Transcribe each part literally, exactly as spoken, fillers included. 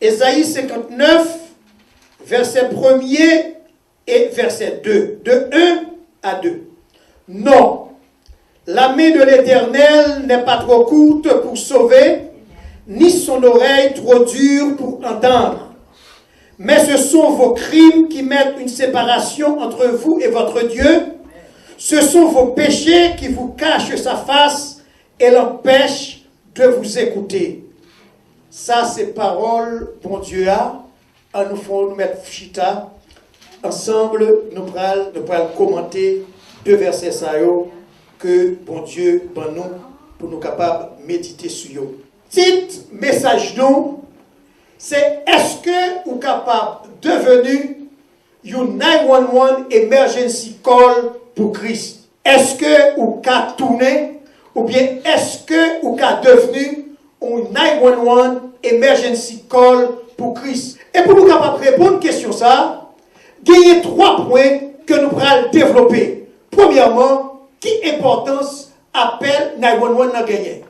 Ésaïe cinquante-neuf, verset premier et verset deux, de un à deux. Non, la main de l'Éternel n'est pas trop courte pour sauver, ni son oreille trop dure pour entendre. Mais ce sont vos crimes qui mettent une séparation entre vous et votre Dieu. Ce sont vos péchés qui vous cachent sa face et l'empêchent de vous écouter. Sa se pawòl Bondye a. Ann nou fè, nou mèt chita ansanm, nou pral, nou pral kòmante de vèsè sa yo ke Bondye ban nou pou nou kapab medite sou yo. Tit mesaj nou se: Èske ou kapab deveni yon nine one one emergency call pou Kris? Èske ou ka tounen, oubyen èske ou ka devni yon nine one one emergency call pou Kris? E pou nou kapab reponn kesyon sa a, genyen twa pwen ke nou pral devlope. Premyèman, ki enpòtans apèl nine one one nan genyen?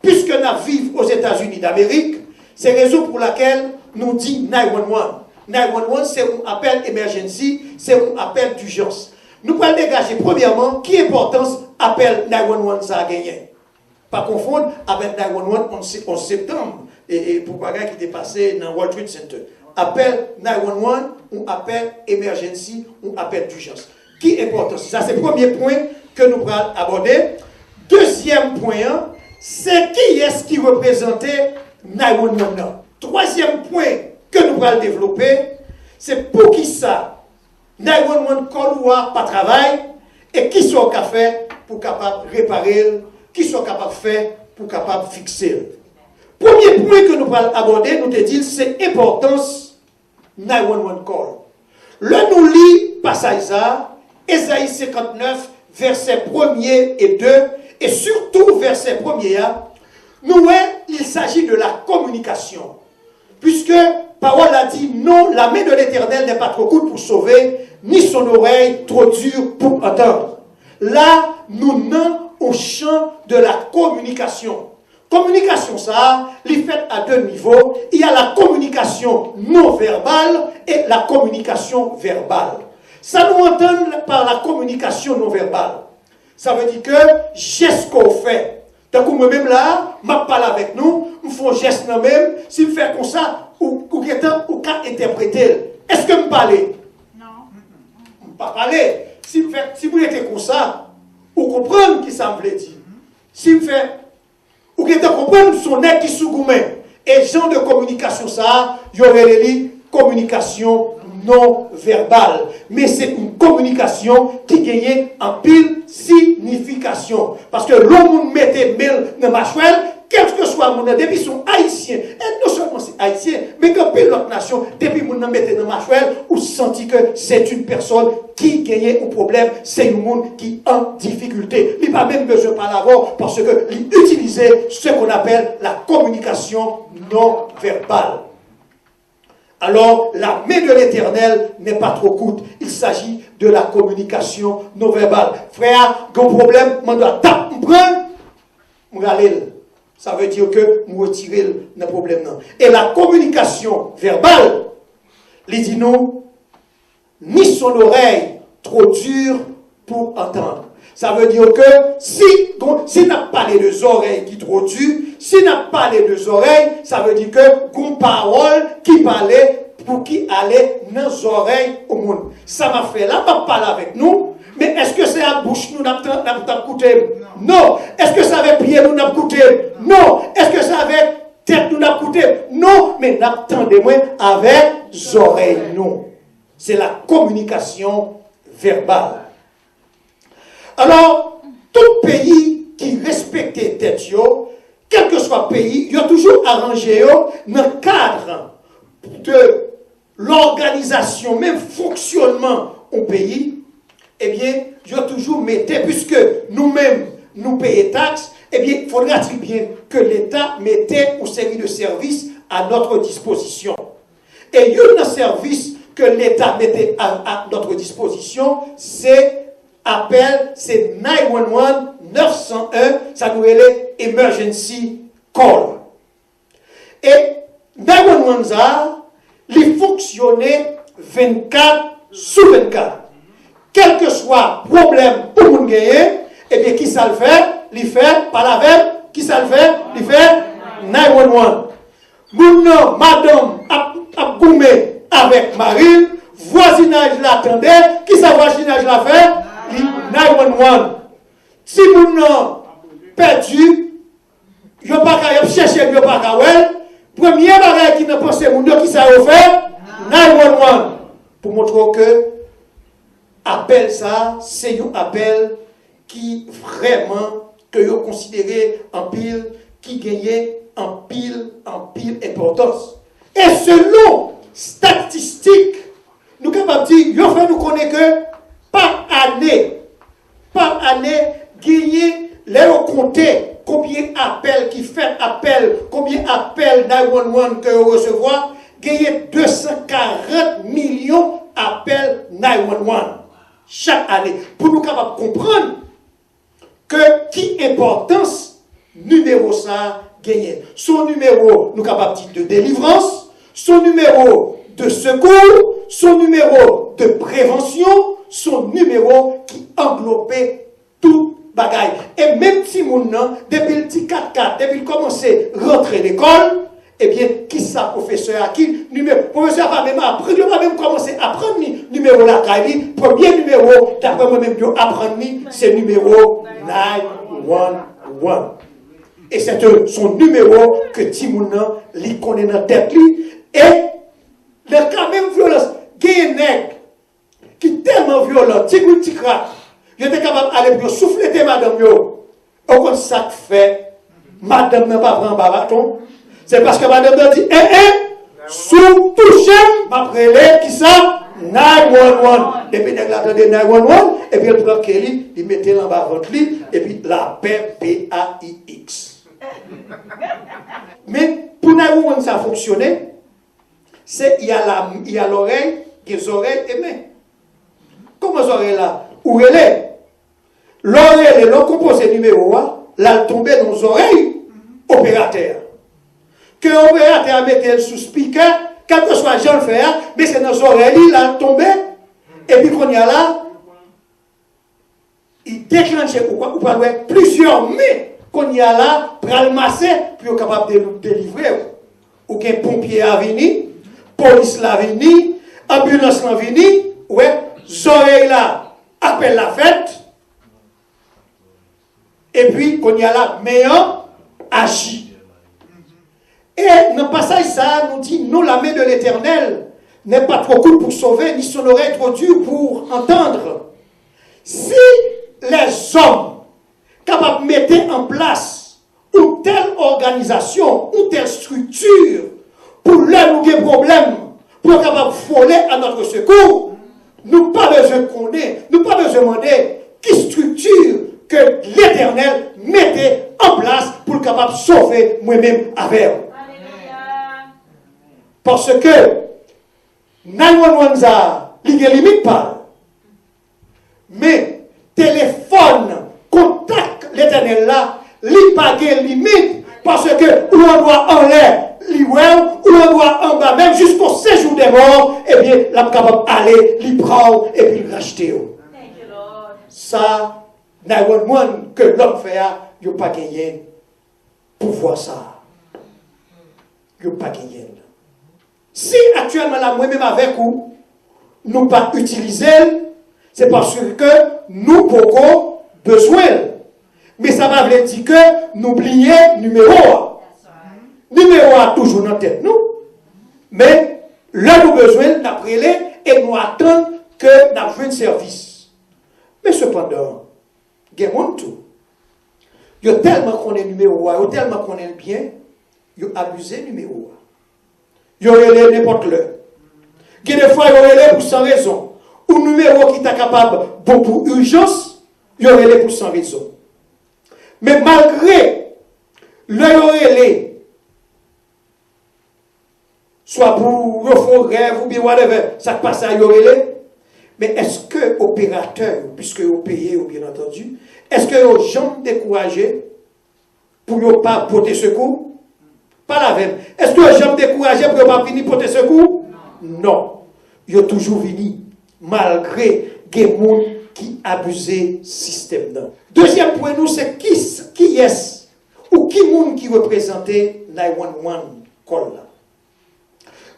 Piske n ap viv Ozetazini Damerik, se rezon pou lakèl nou di nine one one. Nine one one se yon apèl emergency, se yon apèl dijans. Nou pral degaje premyèman ki enpòtans apèl nine one one sa a genyen. Pa konfonn avèk nine one one onz se-, onz septanm, e, e pou bagay ki te pase nan World Trade Center. Apèl nine one one, yon apèl emergency, yon apèl dijans. Ki enpòtans? Sa se premye pwen ke nou pral abòde. Dezyèm pwen an, se kiyès ki reprezante nine one one nan. Twazyèm pwen ke nou pral devlope, se poukisa nine one one call ou a pa travay, e kisa w ka fè pou w kapab repare l, kisa w kapab fè pou w kapab fikse l. Premye pwen ke nou pral abòde, nou te di l, se enpòtans nine one one call. Lè nou li pasaj sa a, Ezayi senkantnèf, vèsè premye e de, e sitou vèsè premye a, nou wè, il s'agit de la communication. Puisque parole a dit, non, la main de l'Éternel n'est pas trop courte pour sauver, ni son oreille trop dure pour entendre. La, nou nan yon chan de la communication. Kominikasyon sa a, li fèt a de nivo. Il y a la communication non verbale et la communication verbale. Sa nou antann pa la communication non verbale? Sa vle di ke jès ke w fè. Tankou mwen menm la a, m ap pale avèk nou, m fè yon jès nan men m, si m fè konsa, ou, ou gentan, ou ka entèprete l. Èske m pale? Non. M pa pale. Si m fè, si m rete konsa, ou konprann kisa m vle di. Si m fè, ou gentan konprann, se yon nèg ki sou goumen. E jan de kominikasyon sa a, yo rele li kominikasyon non vèbal. Men se yon kominikasyon ki genyen anpil siyifikasyon. Paske lè yon moun mete men l nan machwè l, kèlkeswa moun nan, depi se yon Ayisyen, e non sèlman se Ayisyen, men gen anpil lòt nasyon, depi moun nan mete nan machwè l, ou santi ke c'est une personne ki genyen yon pwoblèm, se yon moun ki an difikilte. Li pa menm bezwen pale avè w, paske li itilize ce qu'on appelle la communication non verbale. Alors, la main de l'Éternel n'est pas trop courte. Il s'agit de la communication non verbale. Frè a, gen yon pwoblèm, mande a tap, m pran l, m rale l. Sa vle di ke m retire l nan pwoblèm nan. E la communication verbale, li di nou, ni son oreille trop dure pour entendre. Sa vle di ke si, si n ap pale de zòrèy ki twò di, si n ap pale de zòrèy, sa vle di ke gon pawòl ki pale pou ki ale nan zòrèy yon moun. Sa m ap fè la, m ap pale avèk nou, men èske se ak bouch nou n ap, n ap, n ap koute m? Non. Èske se avèk pye nou n ap koute m? Non. Èske se avèk tèt nou n ap koute m? Non, men n ap tande mwen avèk zòrèy nou. Se la communication verbale. Alò, tout peyi ki respekte tèt yo, kèlkeswa peyi, yo toujou aranje yo nan kad de lòganizasyon, menm fonksyònman yon peyi, ebyen, yo toujou mete, piske nou menm, nou peye taks, ebyen, faudra-t-il bien que l'État mette une série de services à notre disposition. E youn nan sèvis ke Leta mete à, à notre disposition, se apèl, se nine one one, neuf cent un, sa nou rele emergency call. E nine one Sa, li fonksyone vennkat sou vennkat. Kèlkeswa pwoblèm yon moun genyen, ebyen, kisa l fè? Li fè, pale avè m, kisa l fè? Li fè nine one one. Moun nan, madanm ap, ap goumen avèk mari l, vwazinaj la tande, kisa vwazinaj la fè? Li nine one one. Timoun nan pèdi, yo pa ka, y ap chèche l, yo pa ka wè l. Premye bagay ki nan panse moun yo, kisa yo fè? Nine one one. Pou montre w ke apèl sa a, se yon apèl ki vrèman, ke yo konsidere anpil, ki genyen anpil, anpil enpòtans. E selon estatistik, nou kapab di, yo fè nou konnen ke pa ane, pa ane, genyen, lè yo konte konbyen apèl ki fèt, apèl, konbyen apèl nine one one ke yo resevwa, genyen de san karant milyon apèl nine one one chak ane. Pou nou kapab konprann ke ki enpòtans nimewo sa a genyen. Se yon nimewo, nou kapab di, de delivrans, se yon nimewo de sekou, se yon nimewo de prevansyon, se yon nimewo ki anglope tout bagay. E menm timoun nan, depi l ti kat kat, depi l kòmanse rantre lekòl, ebyen, kisa pwofesè a, ki nimewo? Pwofesè a pa menm aprann, yo pa menm kòmanse aprann li nimewo lakay li. Premye nimewo, daprè mwen menm, yo aprann li, se nimewo nine one one. E se te, se yon nimewo ke timoun nan, li konnen nan tèt li. E nan ka menm vyolans, genyen nèg ki tèlman vyolan, ti bout ti krak, yo te kapab ale pou yo souflete madanm yo. Ou konn sa k fè madanm nan pa pran anba baton? Se paske madanm nan di, en, en, si w touche m, m ap rele kisa? Nine one one. Depi nèg la tande nine one one, epi l pran ke li, li mete l anba vant li, epi lapè, P A I X. Men, pou nine one one sa fonksyone, se y a la, y a lòrèy, gen zòrèy e men. Kòman zòrèy la? Ou rele. Lè w rele, lè w konpoze nimewo a, l al tonbe nan zòrèy operatè a. Ke operatè a mete l sou spikè, kèlkeswa jan l fè a, men se nan zòrèy li l al tonbe, epi kounye a la, li deklanche, ou, ou pral wè plizyè men kounye a la pral mase pou yo kapab de-, delivre w. Ou gen ponpye a vini, polis la vini, anbilans lan vini, ou wè, zòrèy la, apèl la fèt, epi kounye a la, men an aji. E nan pasaj sa a, nou di, non, la main de l'Éternel n'est pas trop courte pour sauver, ni son oreille trop dure pour entendre. Si lèzòm kapab mete an plas yon tèl òganizasyon, yon tèl estrikti, pou lè nou gen pwoblèm, pou yo kapab vole à notre secours, nou pa bezwen konnen, nou pa bezwen mande ki estrikti ke Letènèl mete an plas pou l kapab sove mwen menm avè w. Paske nine one one sa a, li gen limit pa l. Men, telefòn, kontak Letènèl la, li pa gen limit, paske ou andwa anlè, li wè w, ou andwa anba, menm jisko sejou dè mò, ebyen, l ap kapab ale, li pran w, epi l rachte w. Sa, nine one one ke lòm fè a, yo pa genyen pouvwa sa a. Yo pa genyen l. Si aktyèlman la, mwen menm avèk ou, nou pa itilize l, se paske nou poko bezwen l. Men sa pa vle di ke nou bliye nimewo a. Nimewo a toujou nan tèt nou. Men, lè nou bezwen l, n ap rele e nou atann ke n ap jwenn sèvis. Men sepandan, gen moun tou, yo tèlman konnen nimewo a, yo tèlman konnen l byen, yo abize nimewo a. Yo rele nenpòt lè. Gen de fwa, yo rele pou san rezon. Yon nimewo ki ta kapab bon pou ijans, yo rele pou san rezon. Men malgre, lè yo rele, swa pou yo fè yon rèv oubyen whatever, sa k pase a yo rele. Men èske operatè yo, piske yo peye yo, byen antandi, èske yo janm dekouraje pou yo pa pote sekou? Pale avè m. Èske yo janm dekouraje pou yo pa vini pote sekou? Non. Yo toujou vini, malgre gen moun ki abize sistèm nan. Dezyèm pwen nou, se ki, kiyès ou ki moun ki reprezante nine one one call la.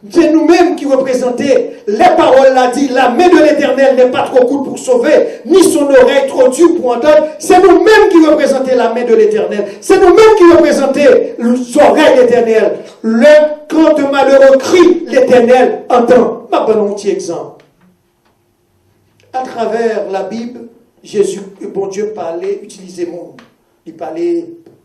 Se nou menm ki reprezante, lè pawòl la di, la main de l'Éternel n'est pas trop courte pour sauver, ni son oreille trop dure pour entendre. Se nou menm ki reprezante la main de l'Éternel. Se nou menm ki reprezante zòrèy Letènèl. Lè, quand un malheureux crie, l'Éternel entend. M ap ban nou yon ti egzanp. Atravè Labib, Jezi, Bondye pale, itilize moun. Li pale,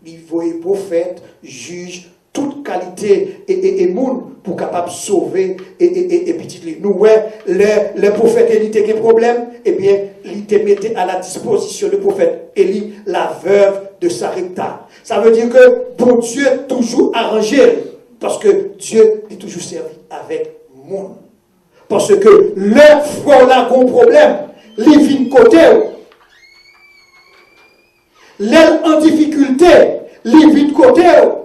li voye pwofèt, jij, tout kalite e, e, e moun pou kapab sove e, e, e, e pitit li. Nou wè, lè, lè pwofèt Eli te gen pwoblèm, ebyen, li te mete à la disposition de pwofèt Eli la veuve de Sarepta. Sa vle di ke Bondye toujou aranje l, paske Dye li toujou sèvi avèk moun. Paske lè frè w la gon pwoblèm, li vin kote w. Lè l an difikilte, li vin kote w.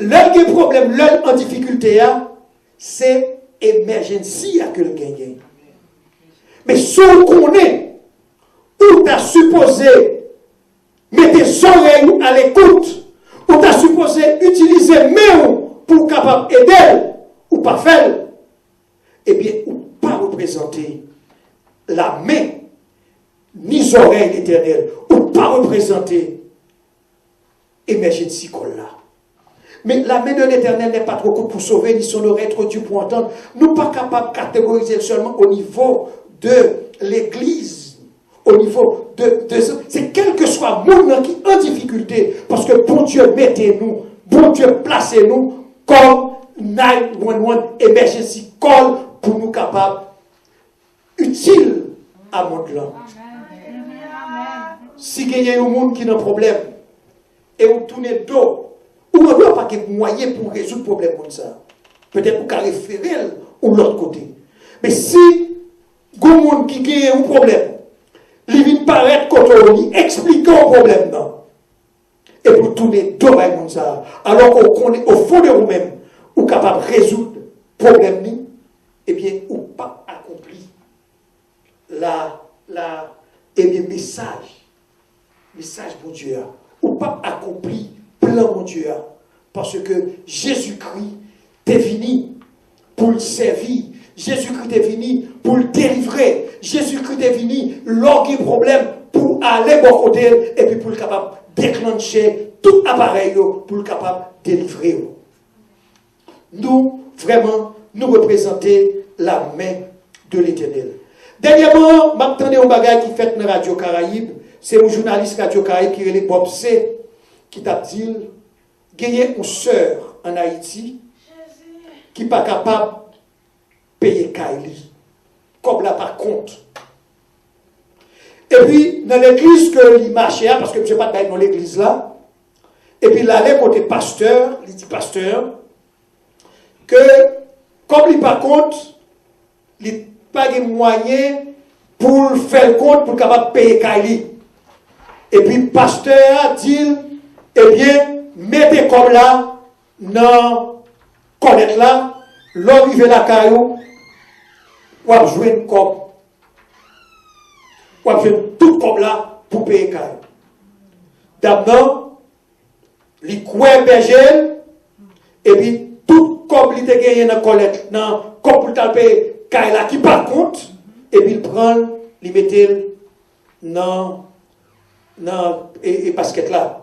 Lè l gen pwoblèm, lè l an difikilte a, se emergency a ke l genyen. Men si w konnen, ou ta sipoze mete zòrèy ou alekout, ou ta sipoze itilize men w pou w kapab ede l, ou pa fè l, ebyen, ou pa reprezante la main ni zòrèy Letènèl. Ou pa reprezante emergency call la. Men la main de l'Éternel n'est pas trop courte pour sauver, ni son oreille trop dure pour entendre. Nou pa kapab kategorize l sèlman o nivo de legliz, o nivo de, de, se kèlkeswa moun nan ki an difikilte, paske Bondye mete nou, Bondye plase nou kòm nine one one emergency call pou nou kapab itil a mond lan. Si genyen yon moun ki nan pwoblèm e ou tounen do, ou mande w pa gen mwayen pou w rezoud pwoblèm moun sa. Petèt ou ka refere l yon lòt kote. Men si gon moun ki genyen yon pwoblèm, li vin parèt kote w, li eksplike w pwoblèm nan, epi w tounen do bay moun sa a, alò ke w konnen o fon de ou menm, ou kapab rezoud pwoblèm li, ebyen, ou p ap akonpli la, la, ebyen, mesaj, mesaj Bondye a. Ou p ap akonpli plan Bondye a. Paske Jezikri te vini pou l sèvi. Jezikri te vini pou l delivre. Jezikri te vini lè w gen pwoblèm pou w ale bò kote l epi pou l kapab deklanche tout aparèy yo pou l kapab delivre w. Nou, vrèman, nou reprezante la main de l'Éternel. Dènyèman, m ap tande yon bagay ki fèt nan Radyo Karayib. Se yon jounalis Radyo Karayib ki rele Bob C. ki t ap di l, genyen yon sè ann Ayiti ki pa kapab peye kay li. Kòb la pa kont. Epi, nan legliz ke li mache a, paske misye pa t bay non legliz la, epi l ale kote pastè, li di pastè, ke kòb li pa kont, li pa gen mwayen pou l fè l kont pou l kapab peye kay li. Epi pastè a di l, ebyen, mete kòb la nan kòlèt la, lè w rive lakay ou, w ap jwenn kòb. W ap jwenn tout kòb la pou peye kay ou. Dam nan, li kwè bèje l, epi tout kòb li te genyen nan kòlèt, nan kòb pou l t al peye kay la ki pa kont, epi l pran l, li mete l nan, nan, e, e baskèt la.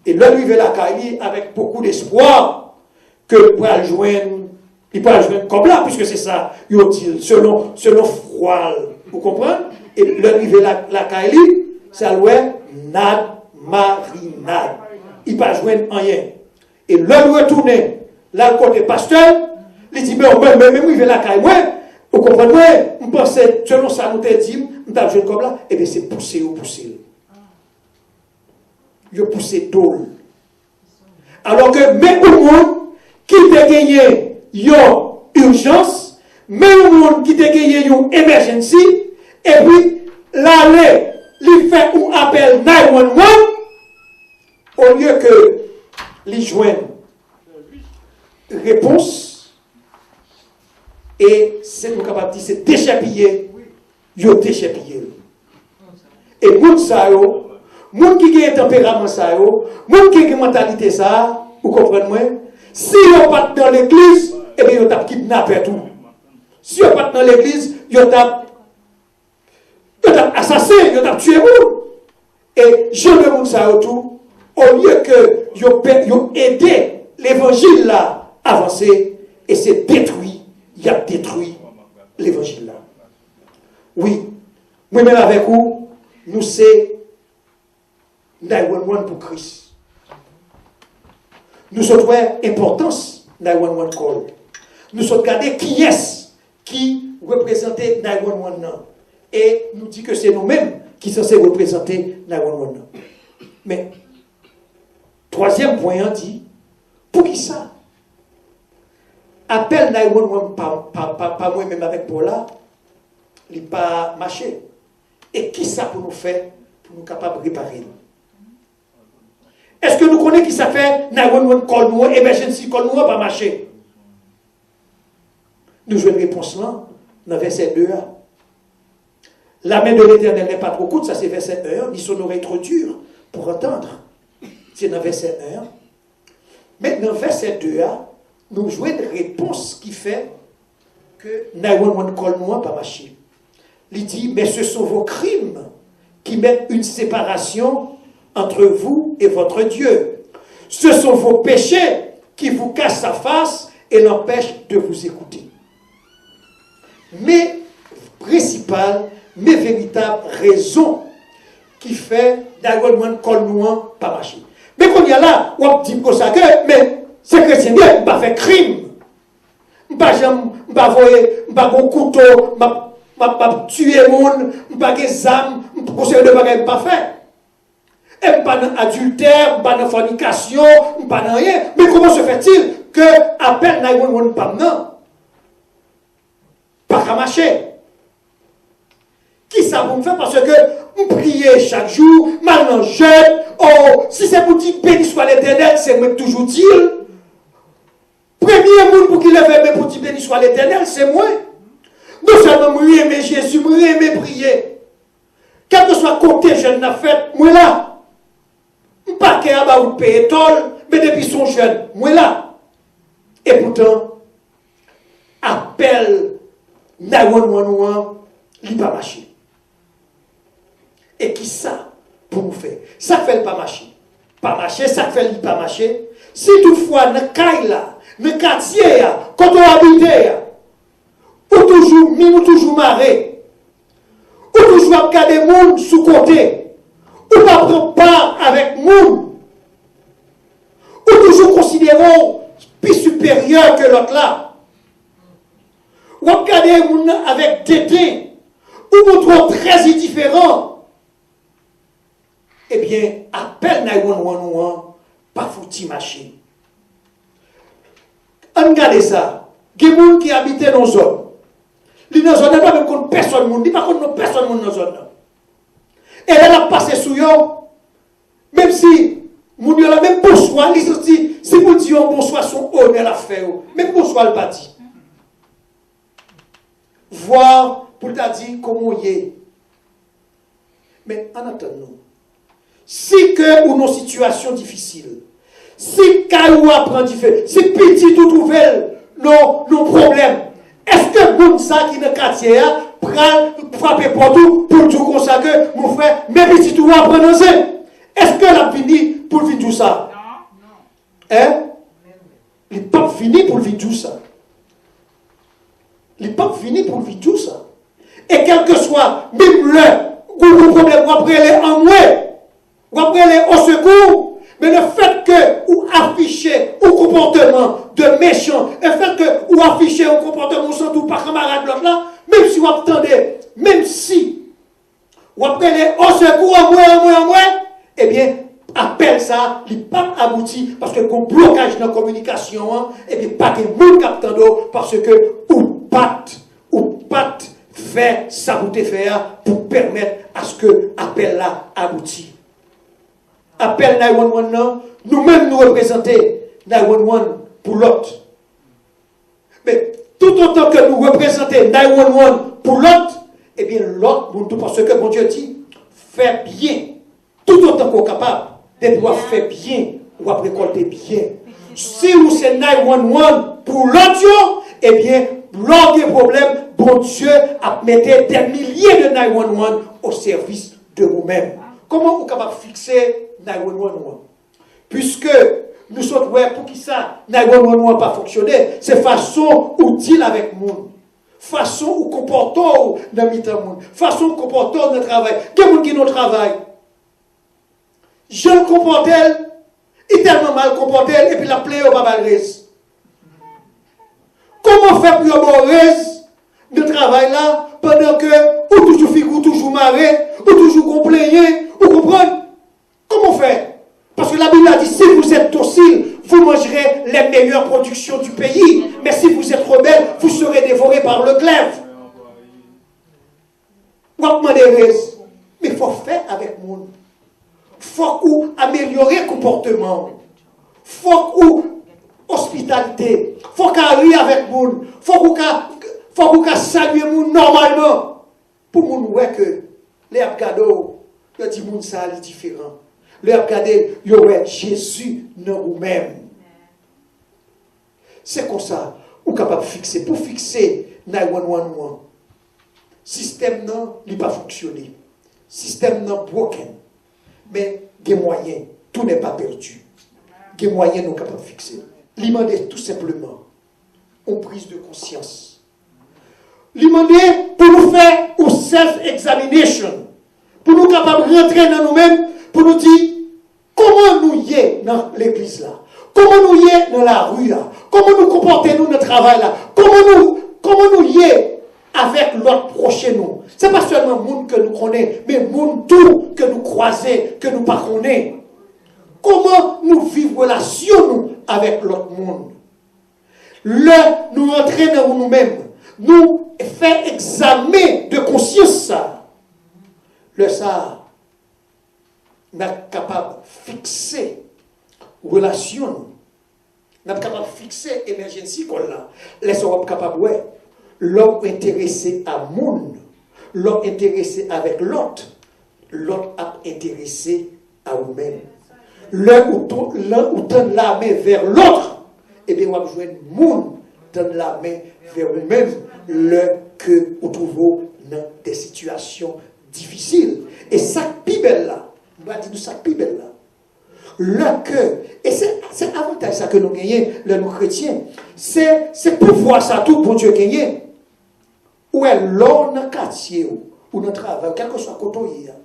E lè l rive lakay li, avèk bokou despwa ke l pral jwenn, li pral jwenn kòb la, piske se sa yo di l, selon, selon fwa l. Ou konprann? E lè l rive la, lakay li, sa l wè, nad marinad. Li pa jwenn anyen. E lè l retounen, l al kote pastè l, li di, men, men, men, men m rive lakay mwen, ou konprann mwen, m panse, selon sa nou te di m, m t ap jwenn kòb la, ebyen, se pouse yo pouse l. Yo pouse do l. Alò ke men yon moun ki te genyen yon ijans, men yon moun ki te genyen yon emergency, epi l ale, li fè yon apèl nine one one, olye ke li jwenn repons, e se nou kapab di se dechèpiye yo dechèpiye l. E moun sa yo, moun ki gen tanperaman sa yo, moun ki gen mantalite sa a, ou konprann mwen, si yo pa t nan legliz, ebyen yo t ap kidnapè tou. Si yo pa t nan legliz, yo t ap yo t ap asasen, yo t ap tiye moun. E jan de moun sa yo tou, olye ke yo, yo ede levanjil la avanse, e se detwi y ap detwi levanjil la. Wi, mwen menm avèk ou, nou se nine one one pou Kris. Nou sot wè enpòtans nine one one call. Nou sot gade kiyès ki reprezante nine one one nan. E nou di ke se nou menm ki sanse reprezante nine one one nan. Men, twazyèm pwen an di, poukisa apèl nine one one pa, pa, pa, pa mwen menm avèk pa w la, li pa mache? E kisa pou nou fè pou nou kapab repare l? Èske nou konnen kisa fè nine one one call nou an, emergency call nou an pa mache? Nou jwenn repons lan nan vèsè de a. La main de l'Éternel n'est pas trop courte, sa se vèsè en an, ni son oreille trop dure pour entendre. Se nan vèsè en an. Men nan vèsè de a, nou jwenn repons ki fè ke nine one one call nou an pa mache. Li di, mais ce sont vos crimes qui mettent une séparation entre vous et votre Dieu. Ce sont vos péchés qui vous cachent sa face et l'empêchent de vous écouter. Men prensipal, men veritab rezon ki fè nine one one call nou an pa mache. Men kounye a la, w ap di m konsa ke, men se kretyen m ye, m pa fè krim. M pa janm, m pa voye, m pa gon kouto, m ap, m ap, m ap tiye moun, m pa gen zam, m, gon seri de bagay m pa fè. E m pa nan adiltè, m pa nan fònikasyon, m pa nan anyen. Men comment se fait-il que apèl nine one one pa m nan pa ka mache? Kisa pou m fè? Paske m priye chak jou, m al nan jèn. Oh, si se pou di beni swa Letènèl, se mwen k toujou di l. Premye moun pou ki leve men pou di beni swa Letènèl, se mwen. Non sèlman m renmen Jezi, m renmen priye. Kèlkeswa kote jèn nan fèt, mwen la. M pa kè a ba ou peye tòl, men depi se yon jèn, mwen la. Epoutan, apèl nine one one ou an, li pa mache. E kisa pou nou fè? Sa k fè l pa mache? Pa mache, sa k fè li pa mache? Si toutfwa nan kay la, nan katye a, kote w abite a, ou toujou min, ou toujou mare, ou toujou ap gade moun sou kote, ou pa pran pa avèk moun, ou toujou konsidere w pi siperyè ke lòt la, w ap gade moun nan avèk deden, ou montre w trè endiferan, ebyen, apèl nine one one ou an pa fouti mache. Ann gade sa. Gen moun ki abite nan zòn. Li nan zòn nan, li pa menm konn pèsòn moun. Li pa konn non pèsòn moun nan zòn nan. E lè l ap pase sou yo, menm si moun yo la, menm bonswa, li santi, si pou l di yo bonswa, se yon onè l ap fè yo. Menm bonswa, l pa di. Vwa pou l ta di, kòman w ye? Men, ann antann nou. Si ke ou nan sitiyasyon difisil, si kay ou a pran dife, si pitit ou twouve l nan, nan pwoblèm, èske moun sa ki nan katye a pral frape pòt ou pou l di w konsa ke, monfrè, men pitit ou a pran nan zen? Èske l ap vini pou l vin di w sa? Hein? Li p ap vini pou l vin di w sa. Li p ap vini pou l vin di w sa. E kèlkeswa, menm lè ou gon pwoblèm, w ap rele anmwe, w ap rele osekou, men lefètke ou afiche yon konpòteman de mechan, lefètke ou afiche yon konpòteman ou santi w pa kanmarad lòt la, menm si w ap tande, menm si w ap rele osekou, anmwe, anmwe, anmwe, ebyen, apèl sa a, li p ap abouti, paske gon blokaj nan kominikasyon an, ebyen, pa gen moun k ap tande w, paske ou pa t, ou pa t fè sa pou w te fè a pou pèmèt aske apèl la abouti. Apèl nine one one nan, nou menm nou reprezante nine one one pou lòt. Men, toutotan ke nou reprezante nine one one pou lòt, ebyen, lòt moun tou, paske Bondye di, fè byen, toutotan ke w kapab, depi w ap fè byen, w ap rekòlte byen. Si ou se nine one one pou lòt yo, ebyen, lè w gen pwoblèm, Bondye ap mete dè milye de nine one one o sèvis de ou menm. Kòman ou kapab fikse nine one one ou an? Piske nou sot wè poukisa nine one one ou an pa fonksyone, se fason ou deal avèk moun, fason ou konpòte w nan mitan moun, fason ou konpòte w nan travay. Gen moun ki nan travay, jan l konpòte l, li tèlman mal konpòte l, epi l ap plenyen yo pa ba l rèz. Kòman fè pou yo ba w rèz nan travay la, pandan ke ou toujou figi w toujou mare, ou toujou gon plenyen, ou konprann? Comment faire? Parce que la Bible a dit, si vous êtes docile, vous mangerez les meilleures productions du pays. Mais si vous êtes rebelle, vous serez dévoré par le glaive. W ap mande rèz, men fò w fè avèk moun. Fòk ou amelyore konpòteman w. Fòk ou ospitalite. Fòk ou ka ri avèk moun. Fòk ou ka, fòk ou ka salye moun nòmalman. Pou moun wè ke lè y ap gade w, yo di moun sa a li diferan. Lè y ap gade l, yo wè Jezi nan ou menm. Se konsa ou kapab fikse. Pou fikse nine one one ou an, sistèm nan, li pa fonksyone. Sistèm nan broken. Men gen mwayen, tout n'est pas perdu. Gen mwayen nou kapab fikse. Li mande tou senpleman yon priz de konsyans. Li mande pou nou fè yon self examination, pou nou kapab rantre nan nou menm, pou nou di, kòman nou ye nan legliz la? Kòman nou ye nan lari a? Kòman nou konpòte nou nan travay la? Kòman nou, kòman nou ye avèk lòt pwochen nou? Se pa sèlman moun ke nou konnen, men moun tou ke nou kwaze, ke nou pa konnen. Kòman nou viv relasyon nou avèk lòt moun? Lè nou rantre nan nou menm, nou fè egzamen de konsyans sa, lè sa a, n ap kapab fikse relasyon nou. N ap kapab fikse emergency call la. Lè sa w ap kapab wè, lè w enterese a moun, lè w enterese avèk lòt, lòt ap enterese a ou menm. Lè ou, tou- lè ou tann lamen vè lòt, ebyen w ap jwenn moun tann lamen vè ou menm lè ke ou twouve w nan de sitiyasyon difisil. E sa k pi bèl la, m va di nou sa k pi bèl la. Lè ke, e se, se avantaj sa ke nou genyen lè nou kretyen, se, se pouvwa sa tou Bondye genyen. Ou wè, lè w nan katye w, ou nan travay, kèlkeswa kote w ye a,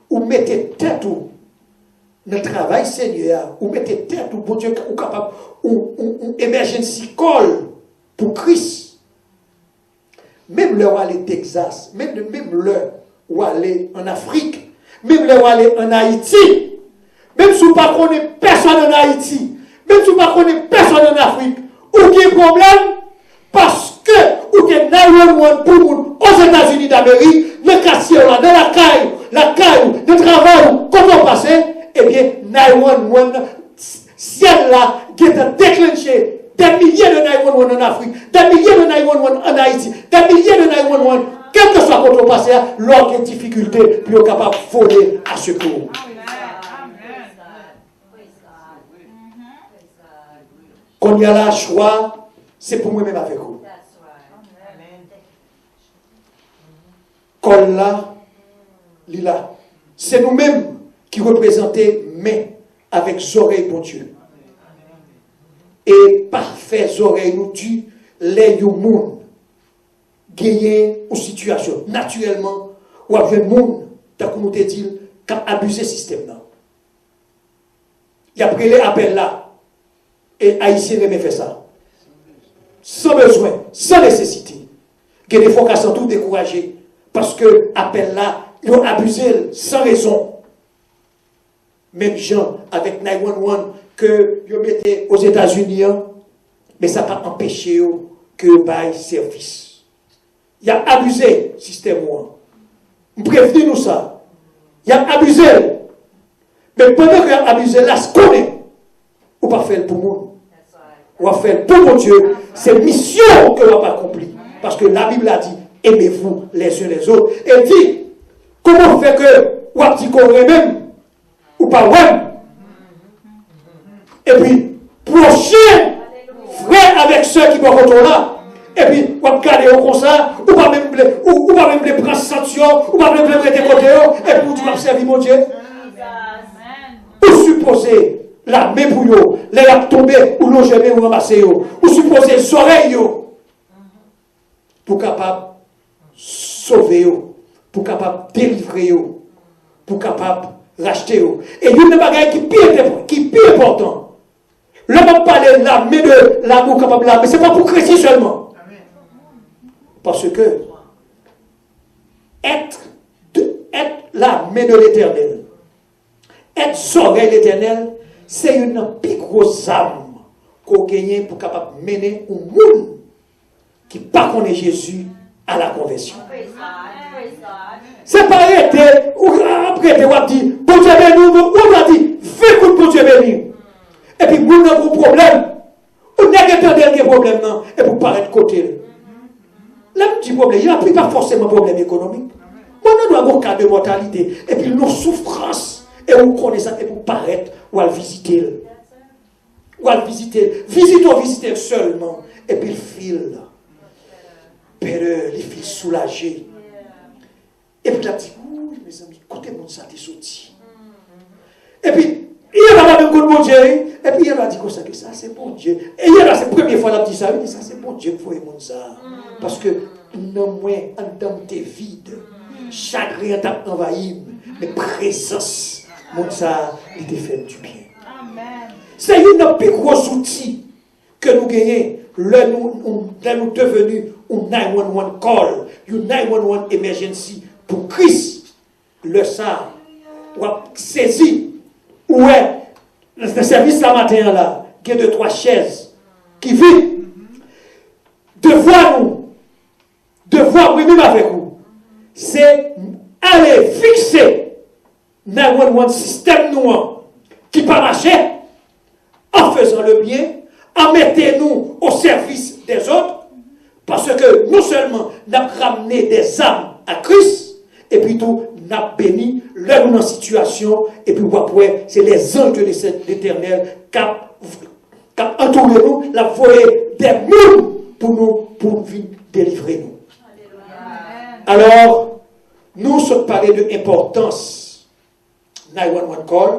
ou mete tèt ou nan travay Senyè a, ou mete tèt ou, Bondye, ou kapab, ou, ou, ou emergency call pou Kris. Menm lè w ale Texas, menm, menm lè w ale ann Afrik, menm lè w ale ann Ayiti, menm si w pa konnen pèsonn ann Ayiti, menm si w pa konnen pèsonn ann Afrik, ou gen pwoblèm paske ou te nine one one pou moun Ozetazini Damerik, nan katye w la, nan lakay, lakay ou, nan travay ou, kote w pase, ebyen, nine one one, syèl la gentan deklanche dè milye de nine one one ann Afrik, dè milye de nine one one ann Ayiti, dè milye de nine one one, kèlkeswa kote w pase a, lè w gen difikilte pou yo kapab vole a sekou w. Kounye a la, chwa, se pou mwen menm avèk ou. Kòl la, li la. Se nou menm ki reprezante men avèk zòrèy Bondye. E pa fè zòrèy nou di lè yon moun genyen yon sitiyasyon. Natirèlman, w ap jwenn moun, tankou nou te di l, k ap abize sistèm nan. Y ap rele apèl la. E Ayisyen renmen fè sa. San bezwen, san nesesite. Gen de fwa w ka santi w dekouraje. Paske apèl la, yo abize l san rezon. Menm jan avèk nine one one ke yo mete Ozetazini an, men sa pa anpeche yo ke yo bay sèvis. Y ap abize sistèm ou an. M prevni nou sa. Y ap abize l. Men pandan ke y ap abize l la, konnen ou pa fè l pou moun. W ap fè l pou Bondye. Se misyon ke w ap akonpli. Paske Labib la di, aimez-vous les uns les autres. E l di, kòman fè ke w ap di ke w renmen m, ou pa wè m? Epi, pwochen frè avèk sè ki bò kote w la, epi w ap gade yo konsa, ou pa menm vle, ou, ou pa menm vle pran sant yo, ou pa menm vle rete kote yo, epi ou di w ap sèvi Bondye. Ou sipoze lame pou yo, lè y ap tonbe, ou lonje men ou ranmase yo. Ou sipoze zòrèy yo pou kapab sove yo, pou kapab delivre yo, pou kapab rachte yo. E youn nan bagay ki pi enpò-, ki pi enpòtan, lè m ap pale lame de, lame ou kapab lame, se pa pou kretyen sèlman. Paske èt de, èt lame de Letènèl, èt zòrèy Letènèl, se youn nan pi gwo zam ke w genyen pou kapab mennen yon moun ki pa konnen Jezi a la konvèsyon. Se pa rete, ou ap rete, w ap di, Bondye beni w, ou ap di, ven kout Bondye beni w. Epi moun nan gon pwoblèm, ou nèk gen tande l gen pwoblèm nan, epi w parèt kote l. Lè m di pwoblèm, y a, li pa fòseman pwoblèm ekonomik. Bon, nan dwa gon ka de mòtalite, epi l nan soufrans, e ou konnen sa, epi w parèt, w al vizite l. W al vizite l. Vizite w vizite l sèlman, epi l feel better, li feel soulaje. Epi l ap di, wouy, mezanmi, kote moun sa te soti? Epi, yè la pa menm konn Bondye, wi. Epi yè la di konsa ke sa se Bondye. E yè la se premye fwa l ap di sa, wi, sa se Bondye k voye moun sa. Paske nanm mwen, anndan m te vid. Chagren an t ap anvayi m. Men prezans moun sa, li te fè m dibyen. Se youn nan pi gwo zouti ke nou genyen lè nou, nou, lè nou deveni yon nine one one call, yon nine one one emergency pou Kris. Lè sa, w ap sezi, ou wè, nan sèvis la maten an la, gen de twa chèz ki vid. Devwa nou, devwa mwen menm avèk ou, se ale fikse nine one one sistèm nou an ki pa mache, en faisant le bien, en mettant nous au service des autres, paske non sèlman n ap ramne de zam a Kris, epi tou n ap beni lè nou nan sitiyasyon, epi w ap wè se lèzanj de Letènèl k ap, k ap antoure nou, l ap voye de moun pou nou, pou vin delivre nou. Alò, nou sot pale de enpòtans nine one one call,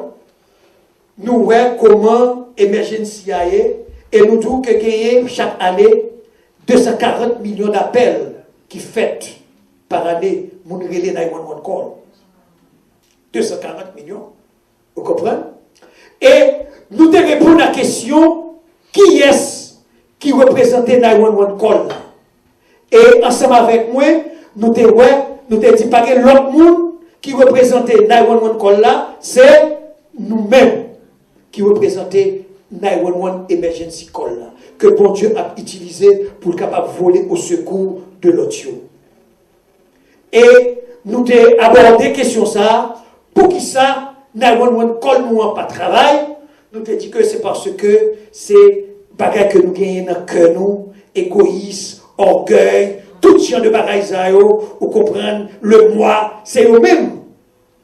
nou wè kòman emergency a ye, e nou di w ke genyen chak ane de san karant milyon d apèl ki fèt pa ane, moun rele nine one one call. De san karant milyon, ou konprann? E nou te reponn a kesyon, kiyès ki reprezante nine one one call la? E ansanm avèk mwen, nou te wè, nou te di pa gen lòt moun ki reprezante nine one one call la, se nou menm ki reprezante nine one one emergency call la, ke Bondye ap itilize pou l kapab vole au secours de lòt yo. E nou te abòde kesyon sa a, poukisa nine one one call nou an pa travay? Nou te di ke se paske se bagay ke nou genyen nan kè nou, egoyis, ògèy, tout jan de bagay sa yo, ou konprann, le moi, se yo menm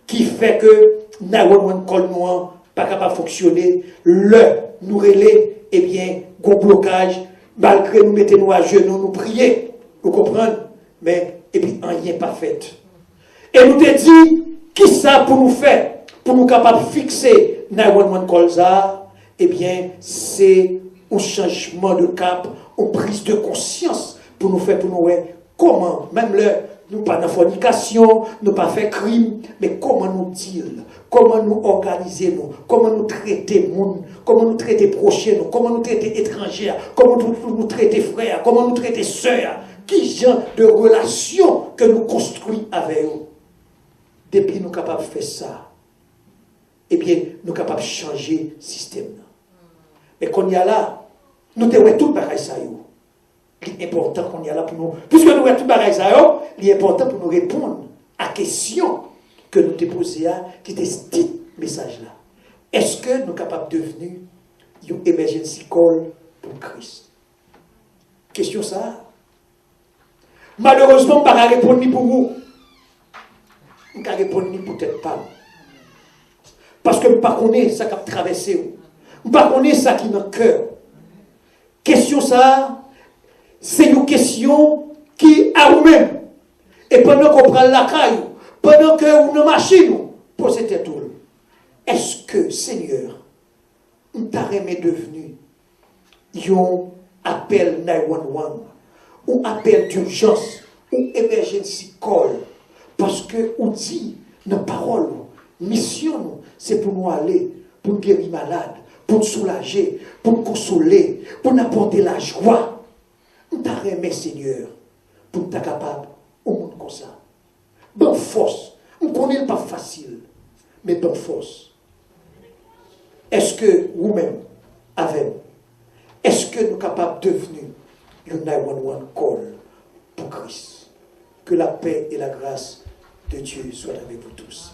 ki fè ke nine one one call nou an pa kapab fonksyone. Lè nou rele, ebyen, gon blokaj, malgre nou mete nou ajenou, nou priye, ou konprann, men epi anyen pa fèt. E nou te di, kisa pou nou fè pou nou kapab fikse nine one one call sa a? Ebyen, se yon chanjman de kap, yon priz de konsyans pou nou fè, pou nou wè kòman, menm lè nou pa nan fònikasyon, nou pa fè krim, men kòman nou deal, kòman nou òganize nou, kòman nou trete moun, kòman nou trete pwochen nou, kòman nou trete etranje a, kòman nou, nou trete frè a, kòman nou trete sè a, ki jan de relasyon ke nou konstwi avè yo. Depi nou kapab fè sa, ebyen, nou kapab chanje sistèm nan. Men kounye a la, nou te wè tout bagay sa yo. Li enpòtan kounye a la pou nou, piske nou wè tout bagay sa yo, li enpòtan pou nou reponn a kesyon ke nou te poze a, ki te tit mesaj la. Èske nou kapab devni yon emergency call pou Kris? Kesyon sa a, malerezman, m pa ka reponn li pou ou. M ka reponn li pou tèt pa m. Paske m pa konnen sa k ap travèse w. M pa konnen sa ki nan kè w. Kesyon sa a, se yon kesyon ki a ou menm. E pandan ke w pral lakay ou, pandan ke ou nan machin ou, poze tèt ou l. Èske, Senyè, m ta renmen devni yon apèl nine one one, ou apèl dijans, ou emergency call, paske ou di nan pawòl ou, misyon nou, se pou nou ale, pou n geri malad, pou n soulaje, pou n konsole, pou n apòte lajwa. M ta renmen, Senyè, pou m ta kapab yon moun konsa. Ban fòs. M konnen l p ap fasil, men ban fòs. Èske ou menm avè m, èske nou kapab devni yon nine one one call pou Kris? Que la paix et la grâce de Dieu soient avec vous tous.